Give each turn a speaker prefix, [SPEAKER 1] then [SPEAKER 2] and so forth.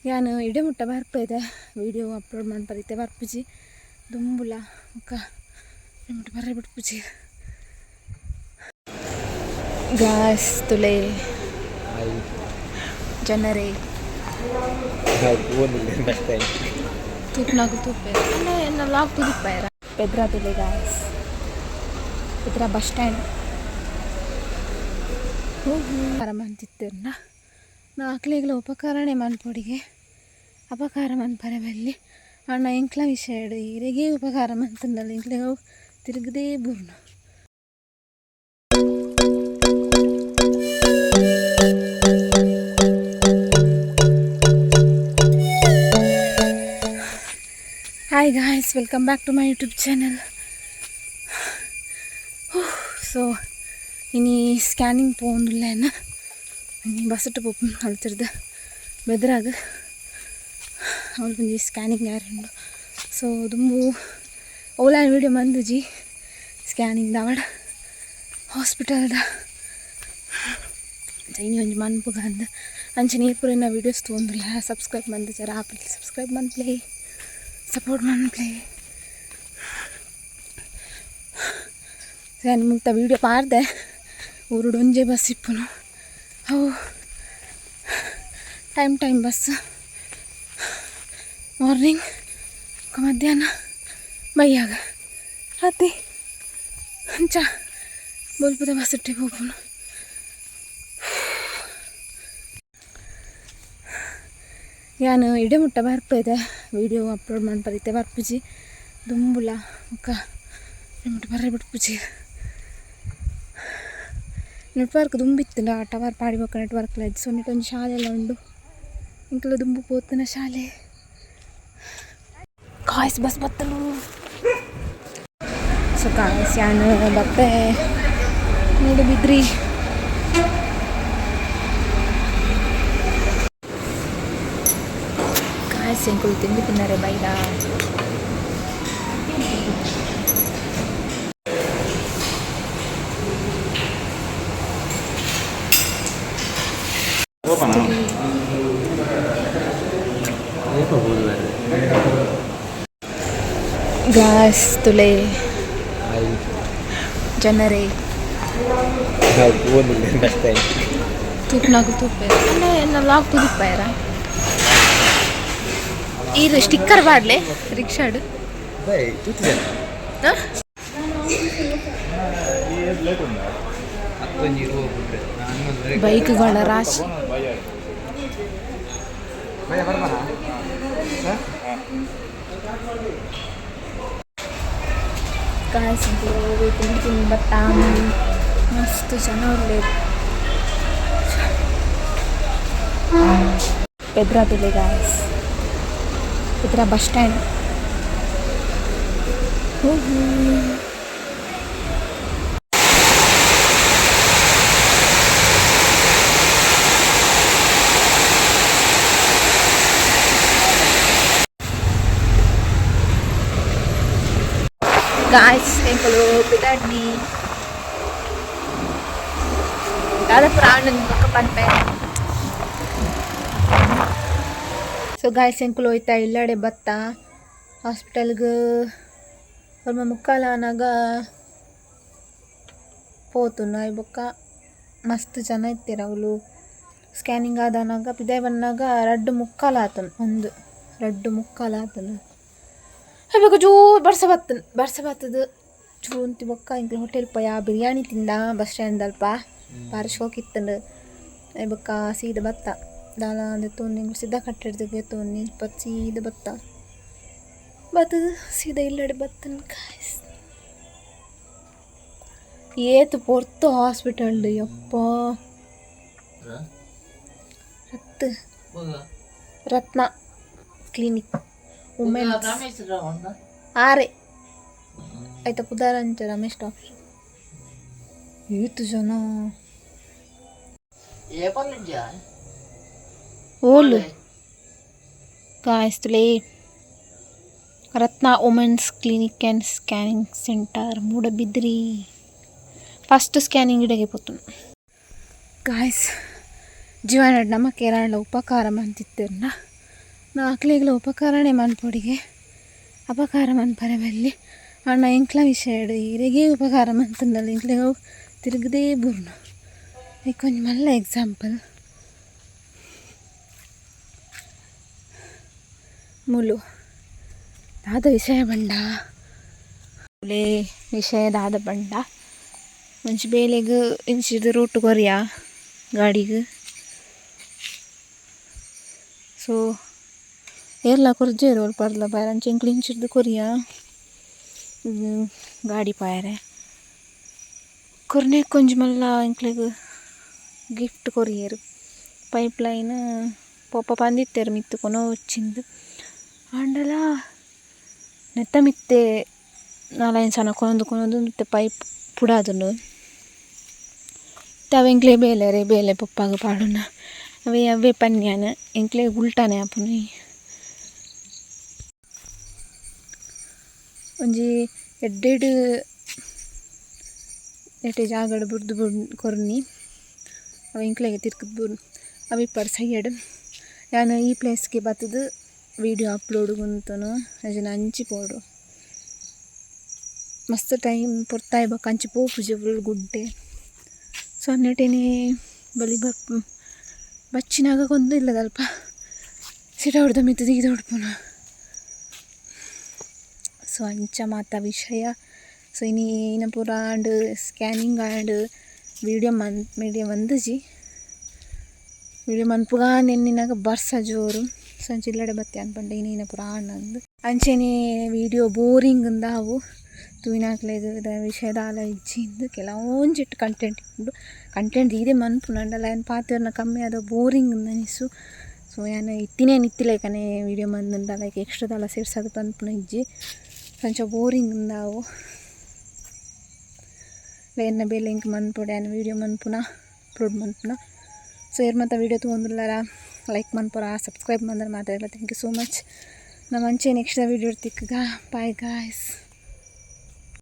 [SPEAKER 1] ಯಾನ್ ಇಡೆ ಮುಟ್ಟ ಬರ್ಪೆದೆ video upload ಮನ್ಪರೆ ಬರ್ಪುಜಿ ದುಂಬುಲ ಬೊಕ ಮುಟ್ಟ ಬರ್ರೆ ಬಿಡ್ಪುಜಿ. ಗಾಯ್ಸ್ ತುಲೆ ಜನರೇ ತೂಪ್ನಾಗು ತೂಪೆ ಎನ್ನ ವ್ಲಾಗ್ ತೂದಿಪ್ಪಾಯರ. ಬೆದ್ರ ತುಲೆ ಗಾಯ್ಸ್, ಬೆದ್ರ ಬಸ್ ಸ್ಟ್ಯಾಂಡ್ ಆರಾಮಂತಿತ್ತೆರ್ನ ನಾ ಅಕ್ಲೆಗ್ಲ ಉಪಕರಣೆ ಮನ್ಪೊಡಿಗೆ ಅಪಕಾರ ಮನ್ಪರೆ ಬಲ್ಲಿ. ಅಣ್ಣ ಎಂಕ್ಲ ವಿಷಯ ಇರೆಗೇ ಉಪಕಾರ ಮಂತಂಡಲ್ಲ ಎಂಕ್ಲೆಗ್ ಅವು ತಿರುಗದೇ ಬೂರ್ನು. Hi guys, welcome back to my YouTube channel. So ಇನಿ ಸ್ಕ್ಯಾನಿಂಗ್ ಪೋವೊಂದುಲ್ಲೆನ. ಇನಿ ಬಸ್ಟ್ ಪೋಪುನು ಅಲ್ತಿರ್ದು ಬೆದ್ರಾಗ್ ಅವ್ಲು ಒಂಜಿ ಸ್ಕ್ಯಾನಿಂಗ್ ಆಯೆರೆ. ಸೊ ದುಂಬು ಓಲಾನ್ ವೀಡಿಯೋ ಮಂದುಜಿ ಸ್ಕ್ಯಾನಿಂಗ್ ದಾವಡ ಹಾಸ್ಪಿಟಲ್ದ. ಇನಿ ಒಂಜಿ ಮನ್ಪುಗ ಅಂದ್. ಅಂಚನೆ ಈರ್ ಪೂರ ಎನ್ನ ವೀಡಿಯೋಸ್ ತೂವೊಂದುಲ್ಲ, ಸಬ್ಸ್ಕ್ರೈಬ್ ಮಂತುಜರ, ಪ್ಲೀಸ್ ಸಬ್ಸ್ಕ್ರೈಬ್ ಮನ್ಪುಲೆ, ಸಪೋರ್ಟ್ ಮನ್ಪುಲೆ. ಯಾನ್ ಮುಲ್ತ ವೀಡಿಯೋ ಪಾಡ್ದೆ. ಊರುಡು ಒಂಜೇ ಬಸ್ ಇಪ್ಪುನು, ಅವು ಟೈಮ್ ಟೈಮ್ ಬಸ್, ಮಾರ್ನಿಂಗ್, ಮಧ್ಯಾಹ್ನ, ಬಯ್ಯಾಗ ಅತಿ. ಅಂಚ ಬೊಲ್ಪುದ ಬಸ್ ಇಟ್ಟೆ ಪೋಪುನು. ಯಾನ್ ಇಡೆ ಮುಟ್ಟ ಬರ್ಪೆದೆ ವೀಡಿಯೋ ಅಪ್ಲೋಡ್ ಮನ್ಪರೆ ಬರ್ಪುಜಿ ದುಂಬುಲ ಬೊಕ ಮುಟ್ಟ ಬರ್ರೆ ಬಿಡ್ಪುಜಿ. ನೆಟ್ವರ್ಕ್ ದುಂಬು ಇತ್ತುಂಡ ಆ ಟವರ್ ಪಾಡಿ ಬೊಕ್ಕ ನೆಟ್ವರ್ಕ್ ಇಜ್ಜಿ. ಸೊ ನೆಟ್ ಒಂಜಿ ಶಾಲೆಲ ಉಂಡು, ಎಂಕುಲು ದುಂಬು ಪೋತುನ ಶಾಲೆ. ಗಾಯ್ಸ್, ಬಸ್ ಬತ್ತಲು. ಸೊ ಗಾಯ್ಸ್, ಯಾನ್ ಬತ್ತೆ ಮೂಡುಬಿದ್ರಿ. ಗಾಯ್ಸ್, ಎಂಕುಲು ತಿಂಡಿ ತಿನ್ನರೆ ಬೈದ. ಗಾಯ್ಸ್ ತುಲೆ ಜನರೇ ತೂಪ್ನಾಗು ತೂಪೆ ಎನ್ನ ವ್ಲಾಗ್ ತೂದಿಪ್ಪಾಯರ. ಈರ್ ಸ್ಟಿಕ್ಕರ್ ಪಾಡ್ಲೆ ರಿಕ್ಷಾಡ್. ಬೈಕ್ಗಳ ರಾಶಿ. ಗಾಯ್ಸ್, ತಿಂಡಿ ತಿಂದು ಬತ್ತಾ. ಮಸ್ತ್ ಜನ ಉಲ್ಲೆರ್. ಬೆದ್ರ ತುಲೆ guys, Bedra bus stand. Guys, ಎಂಕುಲು ಪಿದಾಡ್ನಿ. ದಾದ ಪೂರ ಆಂಡ್ ಬೊಕ್ಕ ಪನ್ಪೆ. ಸೊ ಗಾಯ್ಸ್, ಎಂಕುಲು ಹೋಯ್ತಾ ಇಲ್ಲಡೆ ಬತ್ತ. ಹಾಸ್ಪಿಟಲ್ಗೆ 9:45 ಆನಾಗ ಪೋತುನ. ಬೊಕ್ಕ ಮಸ್ತ್ ಜನ ಇತ್ತೆರ್ ಅವುಲು. ಸ್ಕ್ಯಾನಿಂಗ್ ಆದನಾಗ ಪಿದಾಯ್ ಬನ್ನಗ 2:45 ಆತುಂಡು. ಒಂದು 2:45 ಆತುಂಡು. ಬೊಕ್ಕ ಜೋರು ಬರ್ಸ ಬತ್ತುಂಡು. ಬರ್ಸ ಬತ್ತುದು ಚೂರು ಬೊಕ್ಕ ಎಂಕ್ಲು ಹೋಟೆಲ್ ಪೋಯ, ಬಿರಿಯಾನಿ ತಿಂದ. ಬಸ್ ಸ್ಟ್ಯಾಂಡ್ ಅಲ್ಪ ಬಾರಿ ಶೋಕ್ ಇತ್ತುಂಡು. ಬೊಕ್ಕ ಸೀದ ಬತ್ತ. ದಾಲ ದೆತ್ತೊಂದು ಎಂಕುಲು ಸಿದ್ಧ ಕಟ್ಟೆಡ್ದ್ ಗೆತೊಂದು ಇಲ್ಪ ಸೀದ ಬತ್ತ. ಬತ್ತುದು ಸೀದಾ ಇಲ್ಲಡೆ ಬತ್ತುಂಡು. ಗಾಯ್ಸ್, ಏತ್ ಪೊರ್ತು ಹಾಸ್ಪಿಟಲ್, ಯಪ್ಪ. ಅತ್ತ್, ರತ್ನ ಕ್ಲಿನಿಕ್ ವುಮೆನ್ಸ್ ಆರೆ ಆಯ್ತಾ ಪುದರ್ ಅಂಚ. ರಮೇಶ್ ಡಾಕ್ಟರ್. ಏತ್ ಜನ. ಓಲು ಗಾಯ್ಸ್ ತುಲೆ, Ratna women's clinic and scanning centre, Moodbidri. First scanning ಇಡೆಗೆ ಪೋತುಂಡು. ಗಾಯ್ಸ್, ಜೀವನಡ್ ನಮಕ್ ಏರಾಂಡಲ ಉಪಕಾರ ಮಂತಿತ್ತೆರ್ನ ಅಕ್ಲೆಗ್ಲ ಉಪಕಾರನೆ ಮನ್ಪೊಡಿಗೆ ಅಪಕಾರ ಮನ್ಪರೆ ಬಲ್ಲಿ ಆಂಡ ಎಂಕ್ಲ ವಿಷಯಡ್ ಇರೆಗೇ ಉಪಕಾರ ಮಂತುಂಡಲ ಎಂಕ್ಲೆಗ್ ಅವು ತಿರುಗುದೇ ಬೂರುನು ಐಕ್ ಒಂಜಿ ಮಲ್ಲ ಎಕ್ಸಾಂಪಲ್ ಮುಲು ದಾದ ವಿಷಯ ಪಂಡ ಲೇ ವಿಷಯ ದಾದ ಪಂಡ ಒಂಜಿ ಬೇಲೆಗ್ ಇಂಚಿರ್ದ್ ರೂಟ್ ಕೊರಿಯ ಗಾಡಿಗ್ ಸೊ ಏರ್ಲ ಕೊರ್ಜೆರ್ ಒಲ್ಪರ್ದ್ಲ ಪೋಯೆರೆ ಅಂಚ ಎಂಕುಲು ಇಂಚಿರ್ದ್ ಕೊರಿಯ ಗಾಡಿ ಪೋಯೆರೆ ಕೊರ್ನೆಕ್ ಒಂಜಿ ಮಲ್ಲ ಎಂಕ್ಲೆಗ್ ಗಿಫ್ಟ್ ಕೊರಿಯೆರ್ ಪೈಪ್ ಲೈನ್ ಪೋಪ ಪಂದಿತ್ತೆರ್ ಮಿತ್ತ್ ಕೊನೊವೊಚ್ಚಿಂದ್ ಆಂಡಲ ನೆತ್ತ ಮಿತ್ತೆ ನಾಲೈನ್ ಸನ ಕೊನೊಂದು ಕೊನೊಂದು ಮಿತ್ತ್ ಪೈಪ್ ಪುಡಾದುಂಡು ಇತ್ತೆ ಅವು ಎಂಕ್ಲೆ ಬೇಲೆ ಅರೆ ಬೇಲೆ ಪೊಪ್ಪಾಗ್ ಪಾಡುನ ಅವೇ ಅವೇ ಪನ್ಯಾನ್ ಎಂಕ್ಲೆಗ್ ಉಲ್ಟಾನೆ ಆಪುನಿ. ಒಂಜಿ ಎಡ್ಡೆಡ್ ನೆಟೆ ಜಾಗಡ್ ಬುಡ್ದು ಬುಡ್ ಕೊರ್ನಿ ಅವು ಎಂಕ್ಲೆಗ್ ತಿರ್ತ್ ಬೂರ್ನು ಅವು ಇಪ್ಪಡ್ ಸಯ್ಯಡ್ ಯಾನ್ ಈ ಪ್ಲೇಸ್ಗ್ ಬತ್ತುದು ವೀಡಿಯೋ ಅಪ್ಲೋಡ್ ಉಂತುನು ಅಂಚಿನ ಅಂಚಿ ಪೋಡು ಮಸ್ತ್ ಟೈಮ್ ಪೊರ್ತಾಯಿ ಬೊಕ ಅಂಚಿ ಪೋಪುಜಿ ಫುಲ್ ಗುಡ್ಡೆ ಸೊ ನೆಟೆನೆ ಬಲಿ ಬರ್ಪು ಬಚ್ಚಿನಾಗ ಕೊಂದು ಇಲ್ಲದಲ್ಪ ಸಿಟೌಡ್ದ ಮಿತ್ತ್ ದೀದ್ ಉಡ್ಪುನ ಸೊ ಅಂಚ ಮಾತ ವಿಷಯ ಸೊ ಇನಿ ಇನ ಪೂರ ಆಂಡ್ ಸ್ಕ್ಯಾನಿಂಗ್ ಆಂಡ್ ವೀಡಿಯೋ ಮನ್ ವೀಡಿಯೋ ಮಂತುಜಿ ವೀಡಿಯೋ ಮನ್ಪುಗ ಎನ್ನಿನಗ ಬರ್ಸ ಜೋರು ಸೊ ಅಂಚ ಇಲ್ಲಡೆ ಬತ್ತೆ ಯಾನ್ ಪಂಡೆ ಇನಿ ಇನ ಪೂರ ಆಂಡ್ ಅಂಚೆನೆ ವೀಡಿಯೋ ಬೋರಿಂಗ್ ಇಂದಾವು ತೂಯಿನಕ್ಲೆಗ್ ದ ವಿಷಯ ದಾಲ ಇಜ್ಜಿ ಇಂದ್ ಕೆಲವೊಂಜಿಟ್ ಕಂಟೆಂಟ್ ಉಂಡು ಕಂಟೆಂಟ್ ದೀದೆ ಮನ್ಪುನು ಆಂಡಲ ಯಾನ್ ಪಾತೆರ್ನ ಕಮ್ಮಿ ಆದ್ ಬೋರಿಂಗ್ ಇಂದ್ ಅನಿಸು ಸೊ ಯಾನ್ ಇತ್ತಿನೇನ್ ಇತ್ತಿಲೆಕನೆ ವೀಡಿಯೋ ಮಂತುಂಡ ಲೈಕ್ ಎಕ್ಸ್ಟ್ರಾ ದಾಲ ಸೇರ್ಸಾದ್ ಪನ್ಪುನ ಇಜ್ಜಿ ಅಂಚ ಬೋರಿಂಗ್ ಇಂದಾವು ಎನ್ನ ಬೇಲೆ ಎಂಕ್ ಮನ್ಪೊಡು ಯಾನ್ ವೀಡಿಯೋ ಮನ್ಪುನ ಅಪ್ಲೋಡ್ ಮನ್ಪುನ ಸೊ ಏರ್ ಮಾತ ವೀಡಿಯೋ ತೂವೊಂದುಲ್ಲರ ಲೈಕ್ ಮನ್ಪುರ ಸಬ್ಸ್ಕ್ರೈಬ್ ಮಂದರ್ ಮಾತೆರ್ಲ thank you so much ನಮ ಅಂಚೆ ನೆಕ್ಸ್ಟ್ ವೀಡಿಯೋ ತಿಕ್ಕುಗ ಬಾಯ್ ಗಾಯ್ಸ್.